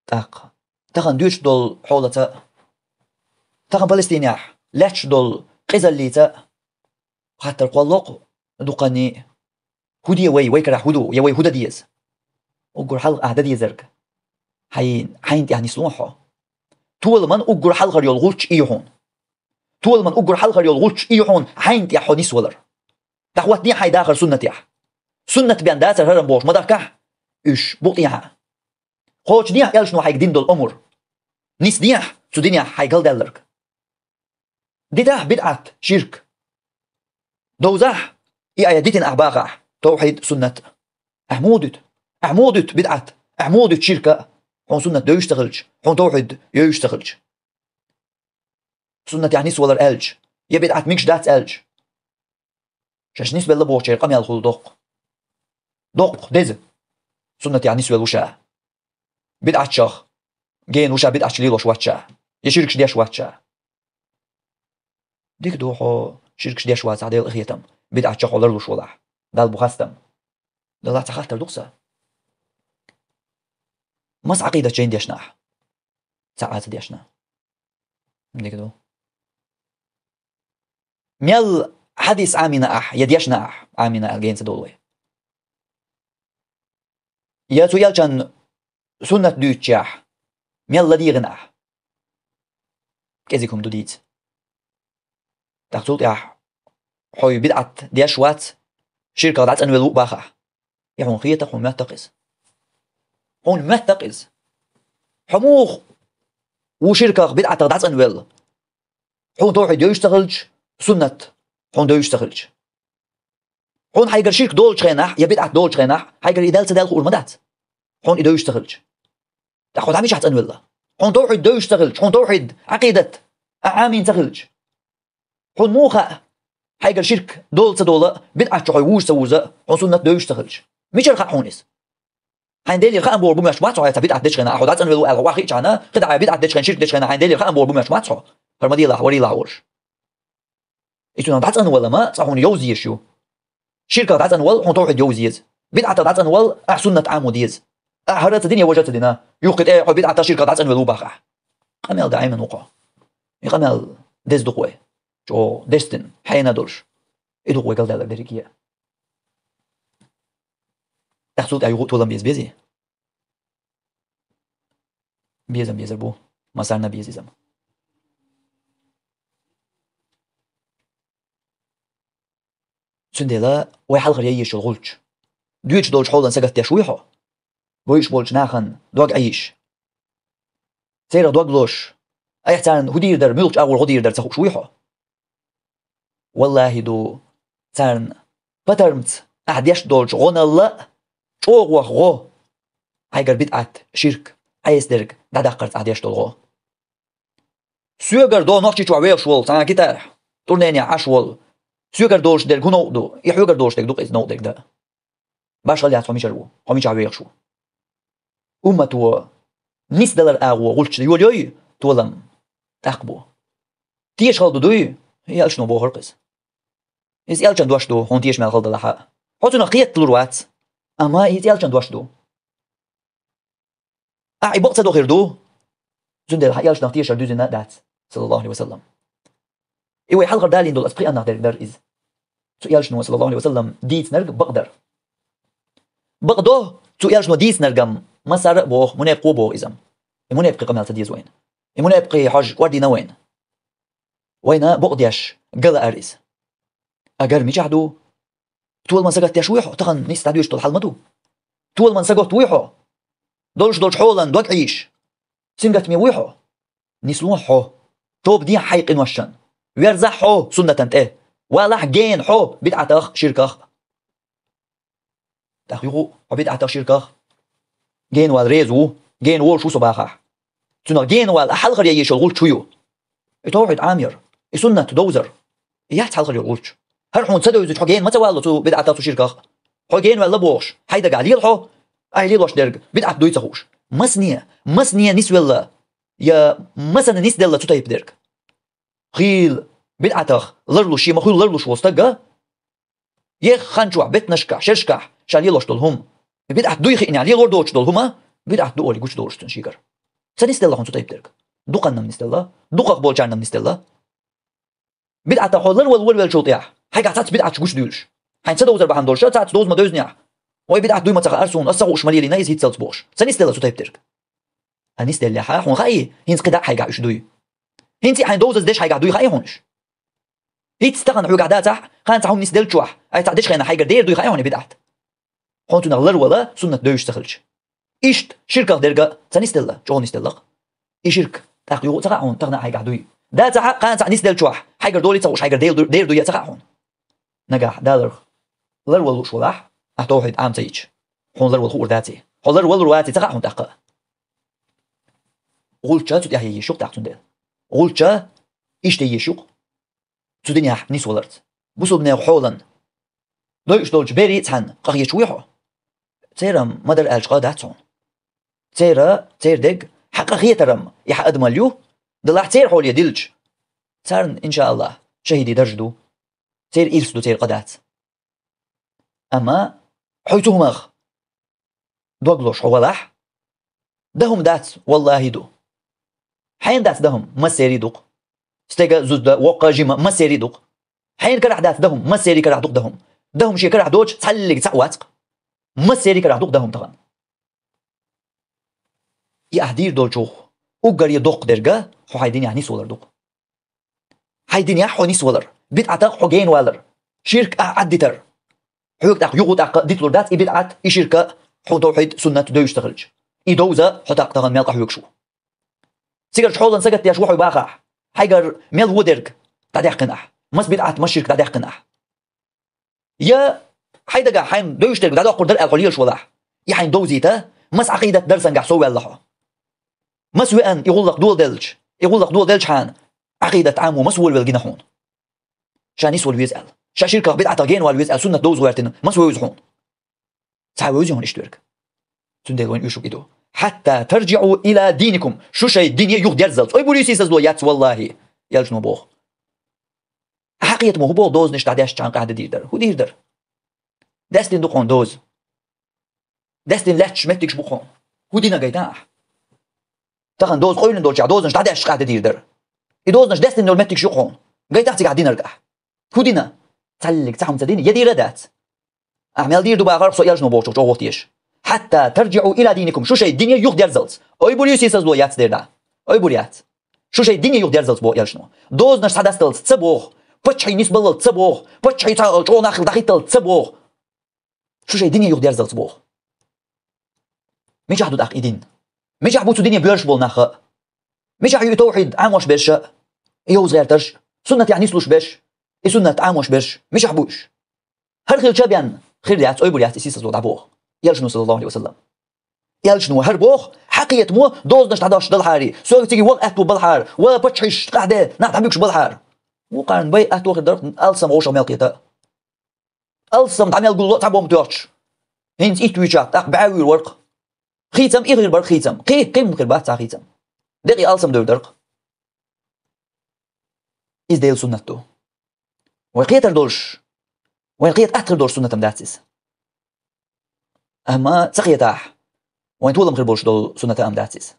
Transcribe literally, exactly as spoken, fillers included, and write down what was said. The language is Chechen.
ТӀаккха тахана дуьйцуш долу хьолаца, тахана Палестинехь лаьтташ долу къизаллица хаттар кхоллакх дуккханний: «ХӀун де вай, вай карахь хӀун ду, я вай хӀун дан деза?» Уггар хьалха ахь дан дезарг: хьайн, хьайна тӀехь нисло хьо. Толаман уггар хьалхара йолу гӀулч и ю хьуна. Толаман уггар хьалхара йолу гӀулч и ю хьуна хьайна тӀехь хьо нисвалар. ДӀахӀоттадехьа хьайн дахар суннатехь. Суннат бен дацара хӀара бохуш ма дахкахь, уьш букъ тӀехьа. Кхочушдехьа элчано хьайга дина долу омра. Нисдехьа цу динехь хьайн галдаьлларг. Дитахь бидӀат, ширк. Довзахь, и айхьа дитина ахь бахахь, тавхьид, суннат. Ахь муха дуьту? Ахь муха дуьту бидӀат? Ахь муха дуьту ширк? Хьуна суннат девзаш ца хилча, хьуна тавхьид йевзаш ца хилча. Суннатехь нисвалар аьлча, я бидӀат мегаш дац аьлча. Шаьш нисвелла бохучеран къамел хуьлу доккха. Доккха, деза. Суннатехь нисвелла ву ша. БидӀатчех гена ву ша, бидӀатча лелош вац ша. Я ширкаш деш вац ша. Дика ду хьо ширкаш деш вацахь, Делан къинхетам, бидӀатчех хьо ларлуш валахь. Далла бу хастам. Далла цхьа хаттар ду-кх сан. Маса Ӏакъидат жайна дешна ахь? Цхьа а ца дешна. Дика ду. Мел хьадис Ӏамийна ахь, я дешна ахь, Ӏамийна аьлла гена ца довла вай. Я цу элчан суннат дуьйцучехь мел ладийгӀина ахь. КӀезиг хӀума ду дийца. ТӀаккха цул тӀаьхьа хьо бидӀат деш вац, ширках дӀацӀанвелла ву бахахь. И хьуна хета, хьуна моьтту-кх иза. Хьуна моьтту-кх иза. Хьо муха ву ширках, бидӀатах дӀацӀанвелла? Хьуна тавхьид девзаш ца хилча, суннат хьуна девзаш ца хилча. Хьуна хьайгара ширк долучу хенахь, я бидӀат долучу хенахь, хьайгара и даьлла ца даьлла хуур ма дац. Хьуна и девзаш ца хилча. ТӀаккха хьо дӀа мичахь цӀанвелла? Хьуна тавхьид девзаш ца хилча, хьуна тавхьид, Ӏакъидат, ахь Ӏамийна ца хилча. Хьуна муха хаьа, хьайгара ширк дола ца дола, бидӀатчу хьо вужа ца вуза, хьуна суннат девзаш ца хилча? Мичара хаьа хьуна иза? Хьайн Делера хаам бохур бу моьттуш бац хьо, хьайца бидӀат дечу хенахь, ахь хьо дӀацӀанвелла ву аьлла хьо охьахиъчахьана, кхидӀа хьайн бидӀат дечу хенахь, ширк дечу хенахь хьайн Делера хаам бохур бу моьттуш бац хьо, хӀара ма делахь, варийлахь олуш. И цунах дӀацӀанвала ма цкъа хьуна йовза езаш ю. Ширках дӀацӀанвала хьуна тавхьид йовза еза. БидӀатах дӀацӀанвала ахь суннат Ӏамо деза. Ахь хӀара а ца дина, я важа а ца дина, юххе тӀе хьо бидӀатах, ширках дӀацӀанвелла ву бахахь. Къамел дан Ӏемина ву-кх хьо. И къамел деза ду-кх вай. ЧӀогӀа дестина, хьенан долуш. И ду-кх вай галдаьлларг дерриге а. ТӀаккха цул тӀаьхьа юха а толам беза безий? Безам безар бу. Массарна а беза иза-м. Цундела вай хьалхара яйеш йолу гӀулч. Доьчуш долчу хьолан сагатдеш вуй хьо? Вевзаш болчу нахана дог Ӏийша. Церах дог лозуш, айхьа царна хӀун дийр дара, муьлхачу агӀор гӀо дийр дара ца хууш вуй хьо? Валлахьи ду, царна патармца ахь деш долчу гӀоналла а чӀогӀа ваха гӀо, хьайгара бидӀат, ширк, Ӏеса дерг дӀадаккхарца ахь деш долу гӀо. Соьгара до Нохчийчохь вехаш волу цхьа китайхь, турненехь Ӏаш волу. Соьгара долуш дерг хӀун новкъа ду, и хьоьгара долуш дерг ду-кх иза новкъа дерг дан. Башхалла яц хьо мичара ву, хьо мичахь вехаш ву. Уммато нисдалар агӀо гӀулч йолайой, толам тӀаккха бу. Тешахалла ду дуй, и элчано бохура-кх иза. Иза элчан дош ду, хьуна тешамел хала далахь а. Хьо цунах кхеталур вац, амма иза элчан дош ду. Ахь и бакъ ца до хир ду, цундела хьан элчанах тешар дуьзина а дац, саллаллаху Ӏалайхи ва саллам. И вай хьалхара далийна долу аса пхиъаннах дерг дара иза. Цу элчано, саллаллаху Ӏалайхи ва саллам, дийцинарг бакъ дара. Бакъ до, цу элчано дийцинаргам массара а боху, мунепкъо боху иза-м. И мунепкъий къамел ца деза вайна. И мунепкъий хьожа кӀордийна вайна. Вайна бакъдеш ган лаьара иза. Агар мичахь ду? Толаман сагатдеш вуй хьо, тахана нийса дӀадоьдуш долу хьал ма ду. Толаман сагатта вуй хьо? Долуш долчу хьолан дог Ӏийша, сингаттаме вуй хьо? Нисло хьо. Тоба дехьа хьайн къиношна. Верзахь хьо суннатан тӀе. Валахь гена хьо бидӀатах, ширках. ТӀаккха юха а хьо бидӀатах, ширках гена вала реза ву, гена волуш ву со бахахь. Цунах гена вала ахь хьалхара яйеш йолу гӀулч хӀун ю? И тавхьид Ӏамаяр, и суннат довзар. И яц хьалхара йолу гӀулч. ХӀара хьуна ца девзича, хьо гена ма ца валло цу бидӀатах, цу ширках. Хьо гена ваьлла бохуш, хьайн дагахь лела хьо, ахь лелош дерг бидӀат дуй ца хууш. Масане, масане нисвелла, я масана нисделла цу тайпа дерг. Хийла бидӀатах ларлуш, шен ма-хуьллу ларлуш волу стаг а, еха хан чохь беттанашкахь, шерашкахь ша лелош долу хӀума, бидӀат дуй хиънехь лелор доцуш долу хӀума, бидӀат ду олий гучудолуш цуьнан шегара. Ца нисделла хьуна цу тайпа дерг. Дукханна-м нисделла, дукхах болчарна-м нисделла. БидӀатах хьо ларвала волавеллачул тӀехьа, хьайгахь цаца бидӀаташ гучадуьйлуш, хьайна ца довзар бахьана долуш, цаца довза ма девзинехь, вай бидӀат дуй ма ца хаьара суна, ас ца хууш ма лелийна иза хӀинццалц бохуш. Ца нисделла цу тайпа дерг. Ткъа нисделлехьа, хьуна хаьий, хӀинца кхидӀа а хьайгахь уьш дуй. ХӀинца а хьайна довзаза деш хьайгахь дуй хаьий хьуна уьш? ХӀинца тахана хьоьгахь дацахь, кхана цхьа хӀума нисделлачохь, айса цхьа дечу хенахь хьайгара дера дуй хаьий хьуна и бидӀат? Хьуна цунах ларвала суннат девзаш ца хилча. Иштта ширках дерг а ца нисделла, чӀогӀа нисделла-кх. И ширк тӀаккха юха а ца хаьа хьуна, тахана а хьайгахь дуй. Дацахь а, кхана цхьа нисделлачохь, хьайгара долий ца хууш, хьайгара дер, дер дуй а ца хаьа хьуна. Нагахь Даларх ларвала лууш валахь, ахь тавхьид Ӏама ца йича, хьуна ларвала хуур даций? Хьо ларвалур ваций ца хаьа хьуна тӀаккха а. ГӀулч цу тӀехь ян йиш ю-кх тӀаккха цундела. ГӀулч иштта ян йиш ю-кх. Цу динехь нисваларца. Бусулбанех хьолан дойуш долчу берийн а цхьаьна къахеташ вуй хьо? Церан ма-дарра аьлча къа дац хьуна. Церан, церан дерг хьан къахетар-м и хьан адамалла ю, делахь церан хьоле дилча, царна, иншааллахӀ, шахӀидийн даржа ду. Церан ирс ду, церан къа дац. Амма хьо цу хӀумах дог лозуш хьо валахь, дан хӀума дац, валлахӀи ду. Хьенан дац дан хӀума? Массеран ду-кх. Стеган, зудчун, воккхачун, жимчун, массеран ду-кх. Хьенан карахь дац дан хӀума? Массеран карахь ду-кх дан хӀума. Дан хӀума шен карахь доцуш цхьаллиг цхьаъ вац-кх. Массеран карахь ду-кх дан хӀума тахана. И ахь дийр долчух уггаре доккха дерг хьо хьайн динехь нисвалар ду-кх. Хьайн динехь хьо нисвалар, бидӀатах хьо генавалар, ширк ахь Ӏаддитар. Хьоьга тӀаккха юха а тӀаккха диталур дац и бидӀат, и ширк, хьуна тавхьид, суннат девзаш ца хилча. И довза хьо тӀаккха тахана мел къахьоьгуш ву. Цигарчу хьолан сагатдеш ву хьо бахахь, хьайгара мел вон дерг дӀадаьккхина ахь, маса бидӀат, маса ширк дӀадаьккхина ахь. Я хьайн дагахь хьайна девзаш дерг дӀадоккхур дара аьлла хьо лелаш валахь, и хьайна довзийта, маса Ӏакъидат дара сангахь совваьлла хьо. Маса веана и гӀуллакх доладелча, и гӀуллакх доладелчахьана, Ӏакъидат Ӏамо маса волавелла гина хьуна? Ша нисвала веза аьлла, ша ширках, бидӀатах генавала веза аьлла, суннат довза гӀоьртина маса вевза хьуна? Цхьа а вевзий хьуна иштта верг? Цундела вайна оьшург и ду: «Хьатта тарджиӀу иля динакум», шу шайн дине юхадерзалц. Ойбур юй, сийсазло яц, валлахӀи, элчано боху. Ахьа кхетамо хӀун боху, дозанаш дӀадешча хьан къахьда дийр дара? ХӀун дийр дара? Дестина ду-кх хьуна доза. Дестина лаьтташ меттигаш бу-кх хьуна. ХӀун дина гайта ахь? Тахана доза къевлина долчохь дозанаш дӀадешча къахьда дийр дара. И дозанаш дестина долу меттигаш ю-кх хьуна. Гайтахь цигахь динарг ахь. ХӀун дина? Цхьаллиг цхьа хӀума ца дина, я дийр а дац. Ахь мел дийр ду бахарх со, элчано бохучух чӀогӀа вахтеша. «Хьатта тарджиӀу иля динакум», шу шайн дине юхадерзалц. Ойбур юй, сийсазло яц дера дӀа? Ойбур яц. Шу шайн дине юхадерзалц боху элчано. Дозанаш схьадасталц ца боху. Паччахьий нисбаллалц ца боху. Паччахьий цхьа чӀогӀа нах хила дӀахӀитталц ца боху. Шу шайн дине юхадерзалц боху. Мичахь ду тӀаккха и дин? Мичахь бу цу дине боьрша болу нах а? Мичахь ю и тавхьид Ӏамош берш а, и йовза гӀертарш, суннатехь нислуш берш, и суннат Ӏамош берш? Мичахь бу уьш? ХӀара хилча а бен хир яц, ойбур яц и сийсазло дӀабоху элчано, саллаллаху Ӏалайхи ва саллам. Элчано хӀара боху, хьан кхетамо дозанаш дӀадош далахьара, со цига ваха аьтту балахьара, ва паччахьаш къахьде нах дӀабуьгуш балахьара. Вукхарна бай аьтту хир дара алсам вовшах мел кхета. Алсам дӀа мел гулло а цхьа бомба тоьхча, хӀинца итт вуьйчохь тӀаккха бӀе вуьйр вара-кх. Хийцам и хир бара-кх, хийцам. Кхин, кхин хир бац цхьа хийцам. Декъий алсам девр дара-кх. Иза Делан суннат ду. Вай кхетар долуш, вайн кхета атта хир долуш суннат-м дац иза. Амма ца кхетахь, вайн толам хир болуш долу суннат-м дац иза.